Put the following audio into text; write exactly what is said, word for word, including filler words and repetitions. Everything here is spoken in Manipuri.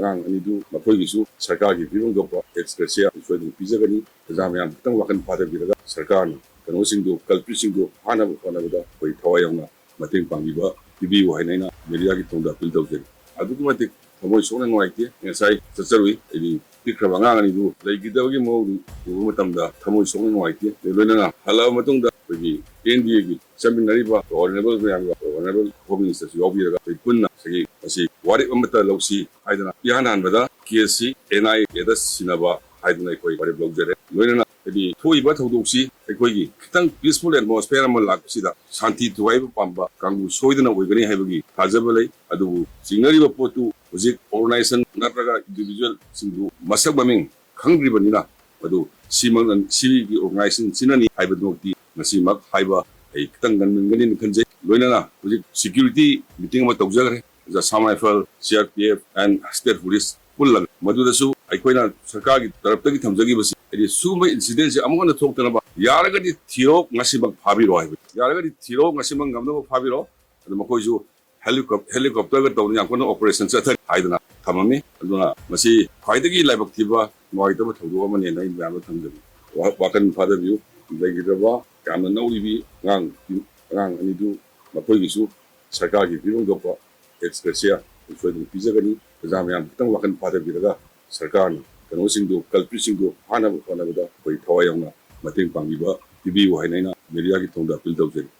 ꯑꯉꯥꯡ ꯑꯅꯤꯗꯨ ꯃꯈꯣꯏꯒꯤꯁꯨ ꯁꯔꯀꯥꯔꯒꯤ ꯄꯤꯐꯝ ꯊꯣꯛꯄ ex gratia ꯁꯣꯏꯗꯅ ꯄꯤꯖꯒꯅꯤ꯫ ꯄ꯭ꯔꯖꯥ ꯃꯌꯥꯝ ꯈꯤꯇꯪ ꯋꯥꯈꯜ ꯐꯥꯊꯕꯤꯔꯒ ꯁꯔꯀꯥꯔꯅ ꯀꯩꯅꯣꯁꯤꯡꯗꯨ, culpritꯁꯤꯡꯗꯨ ꯐꯥꯅꯕ ꯍꯣꯠꯅꯕꯗ ꯑꯩꯈꯣꯏ ꯊꯋꯥꯏ ꯌꯥꯎꯅ ꯃꯇꯦꯡ ꯄꯥꯡꯕꯤꯕ ꯄꯤꯕꯤꯌꯨ ꯍꯥꯏꯅ ꯑꯩꯅ mediaꯒꯤ ꯊꯣꯡꯗ appeal ꯇꯧꯖꯔꯤ꯫ ꯑꯗꯨꯛꯀꯤ ꯃꯇꯤꯛ ꯊꯃꯣꯏ ꯁꯣꯛꯅ ꯅꯨꯡꯉꯥꯏꯇꯦ꯫ ꯉꯁꯥꯏ ꯆꯠꯆꯔꯨꯏ, ꯍꯥꯏꯗꯤ ꯄꯤꯛꯈ꯭ꯔꯕ ꯑꯉꯥꯡ ꯑꯅꯤꯗꯨ ꯂꯩꯈꯤꯗꯕꯒꯤ ꯃꯑꯣꯡꯗꯨ ꯎꯕ ꯃꯇꯝꯗ ꯊꯃꯣꯏ ꯁꯣꯛꯅ ꯅꯨꯡꯉꯥꯏꯇꯦ꯫ ꯂꯣꯏꯅꯅ ꯍꯜꯂꯛꯑꯕ ꯃꯇꯨꯡꯗ ꯑꯩꯈꯣꯏꯒꯤ NDAꯒꯤ ꯆꯠꯃꯤꯟꯅꯔꯤꯕ honourable ꯃꯌꯥꯝꯒ, honourable Home Ministerꯁꯨ ꯌꯥꯎꯕꯤꯔꯒ ꯑꯩꯈꯣꯏ ꯄꯨꯟꯅ ꯉꯁꯥꯏꯒꯤ ꯃꯁꯤ ꯋꯥꯔꯦꯞ ꯑꯃꯠꯇ ꯂꯧꯁꯤ ꯍꯥꯏꯗꯅ ꯏꯍꯥꯟ ꯍꯥꯟꯕꯗ caseꯁꯤ NIAꯗ ꯁꯤꯟꯅꯕ ꯍꯥꯏꯗꯅ ꯑꯩꯈꯣꯏ ꯋꯥꯔꯦꯞ ꯂꯧꯖꯔꯦ꯫ ꯂꯣꯏꯅꯅ ꯍꯥꯏꯗꯤ ꯊꯣꯛꯏꯕ ꯊꯧꯗꯣꯛꯁꯤ ꯑꯩꯈꯣꯏꯒꯤ ꯈꯤꯇꯪ peaceful atmosphere ꯑꯃ ꯂꯥꯛꯄꯁꯤꯗ ꯁꯥꯟꯇꯤ ꯊꯨꯒꯥꯏꯕ ꯄꯥꯝꯕ ꯀꯥꯡꯕꯨ ꯁꯣꯏꯗꯅ ꯑꯣꯏꯒꯅꯤ ꯍꯥꯏꯕꯒꯤ ꯊꯥꯖꯕ ꯂꯩ꯫ ꯑꯗꯨꯕꯨ ꯆꯤꯡꯅꯔꯤꯕ ꯄꯣꯠꯇꯨ ꯍꯧꯖꯤꯛ organisation ꯅꯠꯇ꯭ꯔꯒ individualꯁꯤꯡꯗꯨ ꯃꯁꯛ ꯃꯃꯤꯡ ꯈꯪꯗ꯭ꯔꯤꯕꯅꯤꯅ, ꯃꯗꯨ ꯁꯤꯃꯛ, ꯁꯤꯒꯤ organisationꯁꯤꯅꯅꯤ ꯍꯥꯏꯕꯗꯨꯃꯛꯇꯤ ꯉꯁꯤꯃꯛ ꯍꯥꯏꯕ ꯑꯩ ꯈꯤꯇꯪ ꯉꯟꯃꯟꯒꯅꯤꯅ ꯈꯟꯖꯩ꯫ ꯂꯣꯏꯅꯅ ꯍꯧꯖꯤꯛ security meeting ꯑꯃ ꯇꯧꯖꯈ꯭ꯔꯦ꯫ Assam Rifle, CRPF and State Police ꯄꯨꯜꯂꯒ ꯃꯗꯨꯗꯁꯨ ꯑꯩꯈꯣꯏꯅ ꯁꯔꯀꯥꯔꯒꯤ ꯇꯔꯞꯇꯒꯤ ꯊꯝꯖꯈꯤꯕꯁꯤ, ꯍꯥꯏꯗꯤ ꯁꯤꯒꯨꯝꯕ incidentꯁꯤ ꯑꯃꯨꯛ ꯍꯟꯅ ꯊꯣꯛꯇꯅꯕ ꯌꯥꯔꯒꯗꯤ ꯊꯤꯔꯣ, ꯉꯁꯤꯃꯛ ꯐꯥꯕꯤꯔꯣ ꯍꯥꯏꯕ, ꯌꯥꯔꯒꯗꯤ ꯊꯤꯔꯣ, ꯉꯁꯤꯃꯛ ꯉꯝꯅꯕ ꯐꯥꯕꯤꯔꯣ꯫ ꯑꯗꯨ ꯃꯈꯣꯏꯁꯨ helicop-, helicopterꯒ ꯇꯧꯗꯅ ꯌꯥꯝ ꯀꯟꯅ operation ꯆꯠꯊꯔꯤ ꯍꯥꯏꯗꯅ ꯊꯝꯃꯝꯃꯤ꯫ ꯑꯗꯨꯅ ꯃꯁꯤ ꯈ꯭ꯋꯥꯏꯗꯒꯤ ꯂꯥꯏꯕꯛ ꯊꯤꯕ, ꯅꯨꯡꯉꯥꯏꯇꯕ ꯊꯧꯗꯣꯛ ꯑꯃꯅꯦꯅ ꯑꯩ ꯃꯌꯥꯝꯗ ꯊꯝꯖꯒꯦ꯫ ꯋꯥ-, ꯋꯥꯈꯜ ꯐꯥꯗꯕꯤꯌꯨ꯫ ꯂꯩꯈꯤꯗ꯭ꯔꯕ ꯌꯥꯝꯅ ꯅꯧꯔꯤꯕꯤ ꯑꯉꯥꯡ, ꯑꯉꯥꯡ ꯑꯅꯤꯗꯨ ꯃꯈꯣꯏꯒꯤꯁꯨ ꯁꯔꯀꯥꯔꯒꯤ ꯄꯤꯐꯝ ꯊꯣꯛꯄ ex gratia ꯁꯣꯏꯗꯅ ꯄꯤꯖꯒꯅꯤ꯫ ꯄ꯭ꯔꯖꯥ ꯃꯌꯥꯝ ꯈꯤꯇꯪ ꯋꯥꯈꯜ ꯐꯥꯗꯕꯤꯔꯒ ꯁꯔꯀꯥꯔꯅ ꯀꯩꯅꯣꯁꯤꯡꯗꯨ, culpritꯁꯤꯡꯗꯨ ꯐꯥꯅꯕ ꯍꯣꯠꯅꯕꯗ ꯑꯩꯈꯣꯏ ꯊꯋꯥꯏ ꯌꯥꯎꯅ ꯃꯇꯦꯡ ꯄꯥꯡꯕꯤꯕ ꯄꯤꯕꯤꯌꯨ ꯍꯥꯏꯅ ꯑꯩꯅ mediaꯒꯤ ꯊꯣꯡꯗ appeal ꯇꯧꯖꯔꯤ꯫